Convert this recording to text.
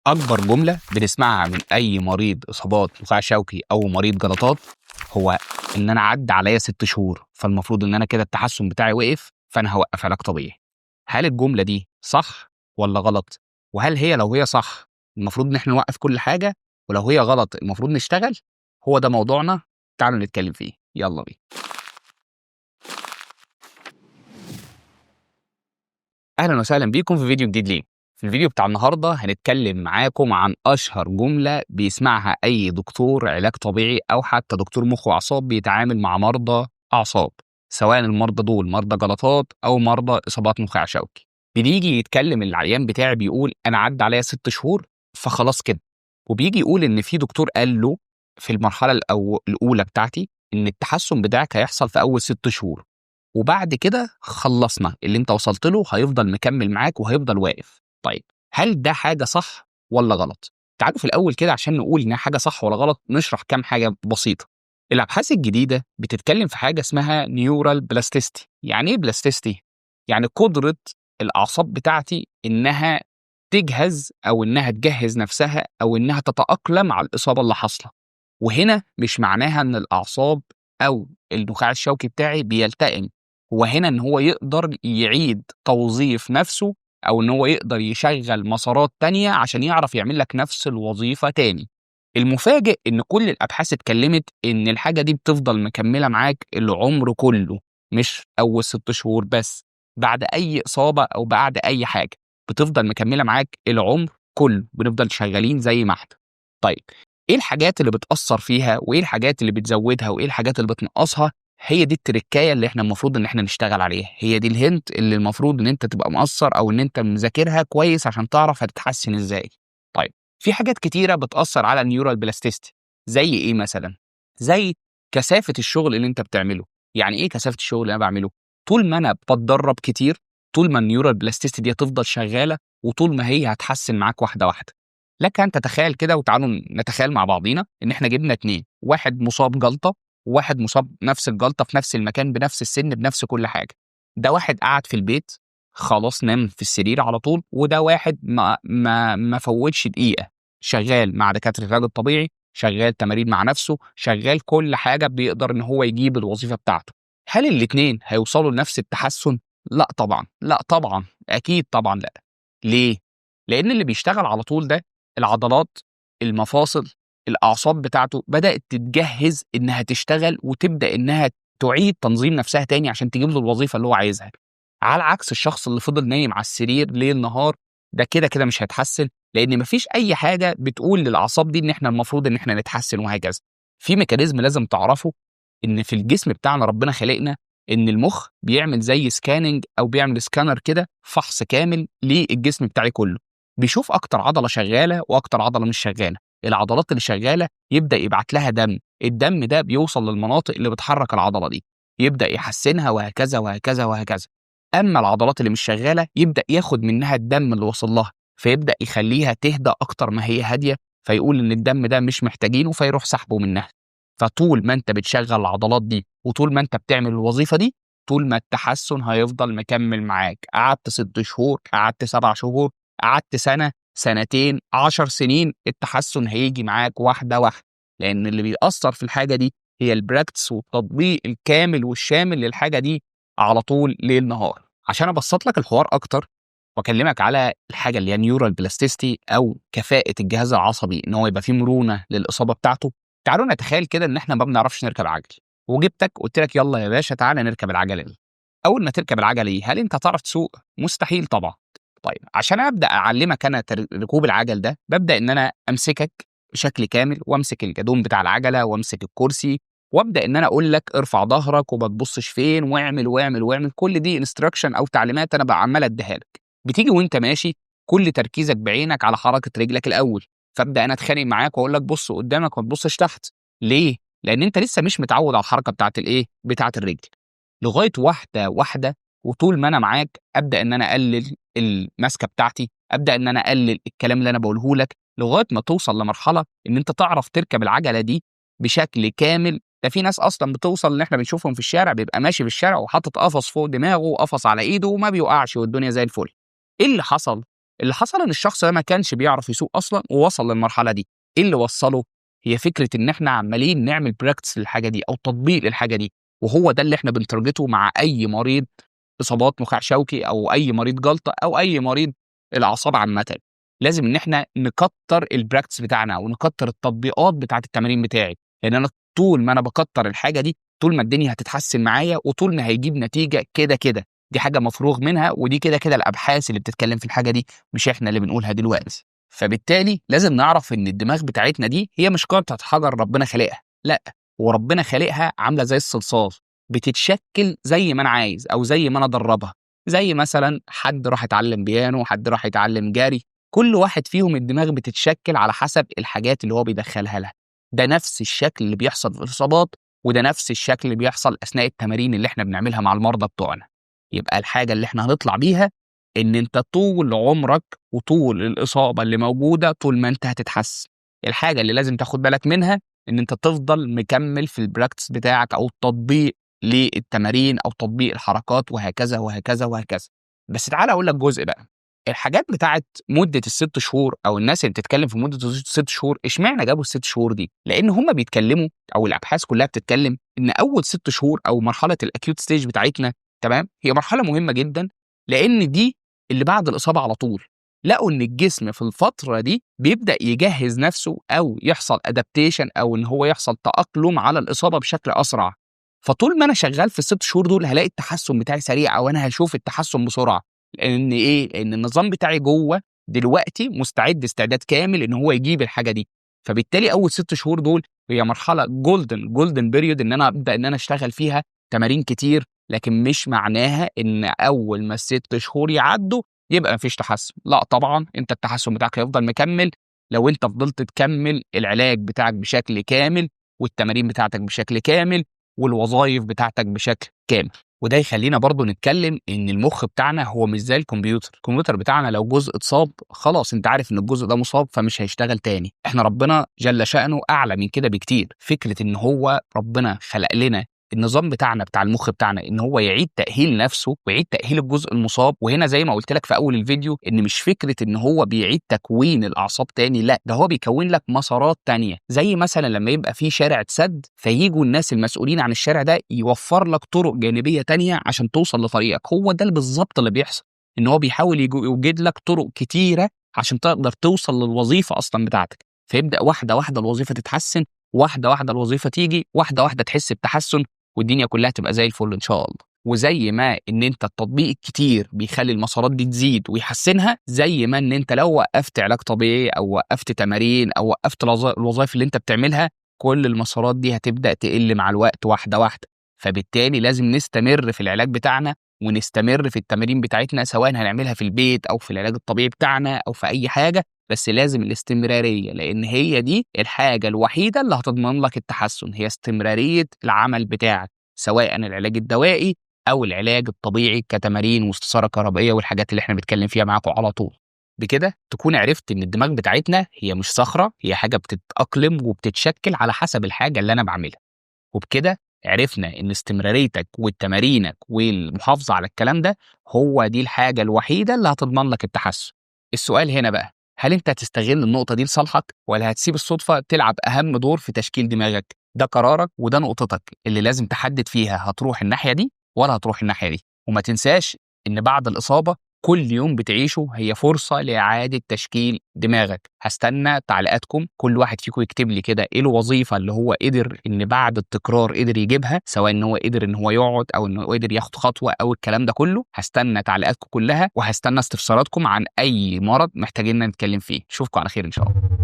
أكبر جملة بنسمعها من أي مريض إصابات نخاع شوكي أو مريض جلطات هو إن أنا عدى عليا 6 شهور، فالمفروض إن أنا كده التحسن بتاعي وقف، فأنا هوقف علاج طبيعي. هل الجملة دي صح ولا غلط؟ وهل هي لو هي صح المفروض إن إحنا نوقف كل حاجة، ولو هي غلط المفروض نشتغل؟ هو ده موضوعنا، تعالوا نتكلم فيه، يلا بينا. أهلا وسهلا بيكم في فيديو جديد لينا. في الفيديو بتاع النهارده هنتكلم معاكم عن أشهر جملة بيسمعها أي دكتور علاج طبيعي أو حتى دكتور مخ وأعصاب بيتعامل مع مرضى أعصاب، سواء المرضى دول مرضى جلطات أو مرضى إصابات نخاع شوكي. بيجي يتكلم العيان بتاعي بيقول أنا عدى عليا 6 شهور فخلاص كده، وبيجي يقول إن في دكتور قال له في المرحلة الأولى بتاعتي إن التحسن بتاعك هيحصل في أول 6 شهور، وبعد كده خلصنا، اللي أنت وصلت له هيفضل مكمل معاك وهيفضل واقف. طيب هل ده حاجة صح ولا غلط؟ تعالوا في الأول كده عشان نقول إنها حاجة صح ولا غلط نشرح كام حاجة بسيطة. الأبحاث الجديدة بتتكلم في حاجة اسمها neural plasticity. يعني إيه plasticity؟ يعني قدرة الأعصاب بتاعتي إنها تجهز أو إنها تجهز نفسها أو إنها تتأقلم على الإصابة اللي حاصلة. وهنا مش معناها إن الأعصاب أو النخاع الشوكي بتاعي بيلتئم، هو هنا إن هو يقدر يعيد توظيف نفسه أو إن هو يقدر يشغل مسارات تانية عشان يعرف يعمل لك نفس الوظيفة تاني. المفاجئ إن كل الأبحاث اتكلمت إن الحاجة دي بتفضل مكملة معاك العمر كله، مش أول 6 شهور بس، بعد أي إصابة أو بعد أي حاجة بتفضل مكملة معاك العمر كله، بنفضل شغالين زي ما احنا. طيب إيه الحاجات اللي بتأثر فيها وإيه الحاجات اللي بتزودها وإيه الحاجات اللي بتنقصها؟ هي دي التركايه اللي احنا المفروض ان احنا نشتغل عليها، هي دي الهنت اللي المفروض ان انت تبقى مقصر او ان انت مذاكرها كويس عشان تعرف هتتحسن ازاي. طيب في حاجات كتيرة بتاثر على ال neural plasticity، زي ايه مثلا؟ زي كثافة الشغل اللي انت بتعمله. يعني ايه كثافة الشغل اللي انا بعمله؟ طول ما انا بتدرب كتير طول ما ال neural plasticity دي هتفضل شغالة، وطول ما هي هتحسن معاك واحدة واحدة. لك ان تتخيل كده، وتعالوا نتخيل مع بعضينا ان احنا جبنا 2، واحد مصاب جلطة وواحد مصاب نفس الجلطة في نفس المكان بنفس السن بنفس كل حاجة. ده واحد قعد في البيت خلاص نام في السرير على طول، وده واحد ما فوتش دقيقة، شغال مع دكاترة العلاج الطبيعي، شغال تمارين مع نفسه، شغال كل حاجة، بيقدر ان هو يجيب الوظيفة بتاعته. هل الاثنين هيوصلوا لنفس التحسن؟ لا طبعا، لا طبعا، اكيد طبعا لا. ليه؟ لان اللي بيشتغل على طول ده العضلات، المفاصل، الأعصاب بتاعته بدأت تتجهز إنها تشتغل وتبدأ إنها تعيد تنظيم نفسها تاني عشان تجيب له الوظيفة اللي هو عايزها. على عكس الشخص اللي فضل نايم على السرير ليل نهار، ده كده كده مش هيتحسن، لأن مفيش أي حاجة بتقول للأعصاب دي إن إحنا المفروض إن إحنا نتحسن وهكذا. في mechanism لازم تعرفه، إن في الجسم بتاعنا ربنا خلقنا إن المخ بيعمل زي scanning أو بيعمل سكانر كده، فحص كامل للجسم بتاعي كله، بيشوف أكتر عضلة شغالة وأكتر عضلة مش شغالة. العضلات اللي شغالة يبدا يبعت لها دم، الدم ده بيوصل للمناطق اللي بتحرك العضلة دي، يبدا يحسنها وهكذا وهكذا وهكذا. اما العضلات اللي مش شغالة يبدا ياخد منها الدم اللي وصل لها، فيبدا يخليها تهدى اكتر ما هي هادية، فيقول ان الدم ده مش محتاجينه فيروح سحبه منها. فطول ما انت بتشغل العضلات دي وطول ما انت بتعمل الوظيفة دي، طول ما التحسن هيفضل مكمل معاك. قعدت 6 شهور، قعدت 7 شهور، قعدت سنة، سنتين، 10 سنين، التحسن هيجي معاك واحدة واحدة، لأن اللي بيأثر في الحاجة دي هي ال practice والتطبيق الكامل والشامل للحاجة دي على طول ليل نهار. عشان أبسط لك الحوار أكتر وأكلمك على الحاجة اللي هي neural plasticity أو كفاءة الجهاز العصبي إن هو يبقى فيه مرونة للإصابة بتاعته، تعالوا نتخيل كده إن إحنا ما بنعرفش نركب عجل، وجبتك قلت لك يلا يا باشا تعالى نركب العجلة دي. أول ما تركب العجلة دي هل أنت هتعرف تسوق؟ مستحيل طبعا. طيب عشان ابدا اعلمك انا ركوب العجل ده، ببدا ان انا امسكك بشكل كامل، وامسك الجدون بتاع العجلة، وامسك الكرسي، وابدا ان انا اقول لك ارفع ظهرك وما تبصش فين، واعمل واعمل واعمل. كل دي instruction او تعليمات انا بقى عمال اديها لك. بتيجي وانت ماشي كل تركيزك بعينك على حركة رجلك الاول، فابدا انا اتخانق معاك واقول لك بص قدامك وما تبصش تحت. ليه؟ لان انت لسه مش متعود على الحركة بتاعت الايه؟ بتاعت الرجل. لغاية واحدة واحدة، وطول ما انا معاك ابدا ان انا اقلل الماسكه بتاعتي، ابدا ان انا اقلل الكلام اللي انا بقوله لك، لغاية ما توصل لمرحلة ان انت تعرف تركب العجلة دي بشكل كامل. ده في ناس اصلا بتوصل ان احنا بنشوفهم في الشارع بيبقى ماشي في الشارع وحاطط قفص فوق دماغه وقفص على ايده وما بيوقعش والدنيا زي الفل. ايه اللي حصل؟ اللي حصل ان الشخص ده ما كانش بيعرف يسوق اصلا ووصل للمرحلة دي. ايه اللي وصله؟ هي فكرة ان احنا عمالين نعمل practice للحاجة دي او تطبيق للحاجة دي، وهو ده اللي احنا بن target ه مع اي مريض اصابات نخاع شوكي او اي مريض جلطة او اي مريض الاعصاب عامة. لازم ان احنا نكتر ال practice بتاعنا ونكتر التطبيقات بتاعه التمارين بتاعي، لان انا طول ما انا بكتر الحاجة دي طول ما الدنيا هتتحسن معايا وطول ما هيجيب نتيجة كده كده. دي حاجة مفروغ منها، ودي كده كده الابحاث اللي بتتكلم في الحاجة دي، مش احنا اللي بنقولها دلوقتي. فبالتالي لازم نعرف ان الدماغ بتاعتنا دي هي مش قطعه حجر ربنا خالقها، لا، وربنا خالقها عامله زي الصلصال، بتتشكل زي ما انا عايز او زي ما انا ادربها. زي مثلا حد راح يتعلم بيانو، حد راح يتعلم جري، كل واحد فيهم الدماغ بتتشكل على حسب الحاجات اللي هو بيدخلها لها. ده نفس الشكل اللي بيحصل في الاصابات، وده نفس الشكل اللي بيحصل اثناء التمارين اللي احنا بنعملها مع المرضى بتوعنا. يبقى الحاجة اللي احنا هنطلع بيها ان انت طول عمرك وطول الاصابة اللي موجودة طول ما انت هتتحسن. الحاجة اللي لازم تاخد بالك منها ان انت تفضل مكمل في ال practice بتاعك او التطبيق للتمارين او تطبيق الحركات وهكذا وهكذا وهكذا. بس تعالى اقول لك جزء بقى، الحاجات بتاعت مده ال6 شهور او الناس اللي بتتكلم في مده ال6 شهور، اشمعنى جابوا ال6 شهور دي؟ لان هم بيتكلموا او الابحاث كلها بتتكلم ان اول 6 شهور او مرحلة ال acute stage بتاعتنا، تمام، هي مرحلة مهمة جدا، لان دي اللي بعد الاصابة على طول. لقوا ان الجسم في الفترة دي بيبدا يجهز نفسه او يحصل adaptation او ان هو يحصل تاقلم على الاصابة بشكل اسرع. فطول ما انا شغال في ال6 شهور دول هلاقي التحسن بتاعي سريع، او انا هشوف التحسن بسرعة. لان ايه؟ لان النظام بتاعي جوه دلوقتي مستعد استعداد كامل ان هو يجيب الحاجة دي. فبالتالي اول 6 شهور دول هي مرحلة golden period ان انا ابدا ان انا اشتغل فيها تمارين كتير، لكن مش معناها ان اول ما ال6 شهور يعدوا يبقى مفيش تحسن. لا طبعا، انت التحسن بتاعك هيفضل مكمل لو انت فضلت تكمل العلاج بتاعك بشكل كامل والتمارين بتاعتك بشكل كامل والوظائف بتاعتك بشكل كامل. وده يخلينا برضو نتكلم ان المخ بتاعنا هو مش زي الكمبيوتر. الكمبيوتر بتاعنا لو جزء اتصاب خلاص انت عارف ان الجزء ده مصاب فمش هيشتغل تاني. احنا ربنا جل شأنه اعلى من كده بكتير. فكرة ان هو ربنا خلق لنا النظام بتاعنا بتاع المخ بتاعنا ان هو يعيد تأهيل نفسه ويعيد تأهيل الجزء المصاب. وهنا زي ما قلت لك في اول الفيديو ان مش فكرة ان هو بيعيد تكوين الاعصاب تاني، لا، ده هو بيكون لك مسارات تانية. زي مثلا لما يبقى في شارع اتسد فييجوا الناس المسؤولين عن الشارع ده يوفر لك طرق جانبية تانية عشان توصل لطريقك. هو ده بالظبط اللي بيحصل، ان هو بيحاول يوجد لك طرق كتيرة عشان تقدر توصل للوظيفة اصلا بتاعتك. فيبدأ واحدة واحدة الوظيفة تتحسن، واحدة واحدة الوظيفة تيجي، واحدة واحدة تحس بتحسن، والدنيا كلها تبقى زي الفل ان شاء الله. وزي ما ان انت التطبيق الكتير بيخلي المسارات دي تزيد ويحسنها، زي ما ان انت لو وقفت علاج طبيعي او وقفت تمارين او وقفت الوظائف اللي انت بتعملها، كل المسارات دي هتبدأ تقل مع الوقت واحدة واحدة. فبالتالي لازم نستمر في العلاج بتاعنا ونستمر في التمارين بتاعتنا، سواء هنعملها في البيت او في العلاج الطبيعي بتاعنا او في اي حاجة، بس لازم الاستمرارية، لأن هي دي الحاجة الوحيدة اللي هتضمن لك التحسن، هي استمرارية العمل بتاعك، سواء العلاج الدوائي أو العلاج الطبيعي كتمارين واستثارة كهربائية والحاجات اللي احنا بنتكلم فيها معاكم على طول. بكده تكون عرفت إن الدماغ بتاعتنا هي مش صخرة، هي حاجة بتتأقلم وبتتشكل على حسب الحاجة اللي أنا بعملها. وبكده عرفنا إن استمراريتك وتمارينك والمحافظة على الكلام ده هو دي الحاجة الوحيدة اللي هتضمن لك التحسن. السؤال هنا بقى، هل انت هتستغل النقطة دي لصالحك ولا هتسيب الصدفة تلعب أهم دور في تشكيل دماغك؟ ده قرارك وده نقطتك اللي لازم تحدد فيها هتروح الناحية دي ولا هتروح الناحية دي. وما تنساش إن بعد الإصابة كل يوم بتعيشه هي فرصة لإعادة تشكيل دماغك. هستنى تعليقاتكم، كل واحد فيكم يكتب لي كده إيه الوظيفة اللي هو قدر إن بعد التكرار قدر يجيبها، سواء إن هو قدر إن هو يقعد أو إن هو قدر ياخد خطوة أو الكلام ده كله. هستنى تعليقاتكم كلها وهستنى استفساراتكم عن أي مرض محتاجين نتكلم فيه. أشوفكم على خير إن شاء الله.